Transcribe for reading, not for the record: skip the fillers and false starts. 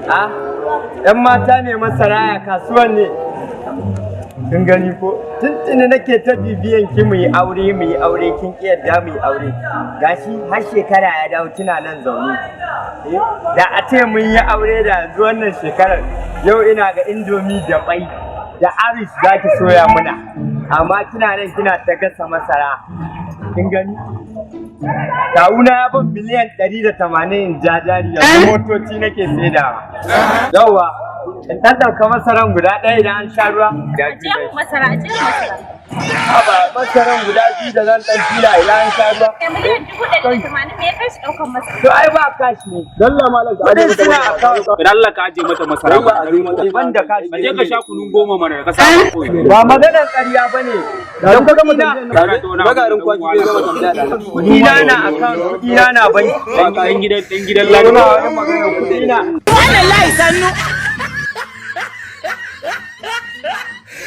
Ah, ‘yan mata ne masara ya kasuwan ne. Kin gani ko? Tuntuni nake ta bibiyan ki mu yi aure, mu yi aure, kin ki yadda mu yi aure. Gashi har shekara ya dawo kina nan zaune. Eh, da a ce mun yi aure da yanzu wannan shekarar yau ina ga Indomie da kwai da Irish za ki soya muna. Amma kina nan kina ta gasa masara. Kin gani? Kawuna ya ban miliyan 180 in ja jari, yanzu motoci nake saidawa. Yawwa, in ɗan ɗauka masaran guda ɗaya idan an sha ruwa. Guda biyu Ajiye mu masara, ajiye mu masara. Haba, masaran guda biyu da zan ɗan fila idan an sha ruwa. Eh, miliyan 180 me ya kai shi ɗaukan masara? To ai ba cash ne. Dalla malam, ka Kuɗin aje suna mata. account. Dan Allah ka aje mata masara. Dalla aje mata. Ban da cash. Ka je ka sha kunun 10 mana da ka saba koyi. Ba maganar ƙarya ba ne. Da ka gama Kuɗina tambayar, magarin kwaki bai gama tambaya da. Kuɗina na account, kuɗina na banki. Dan gidan Kuna ladi. wani magana kuɗina.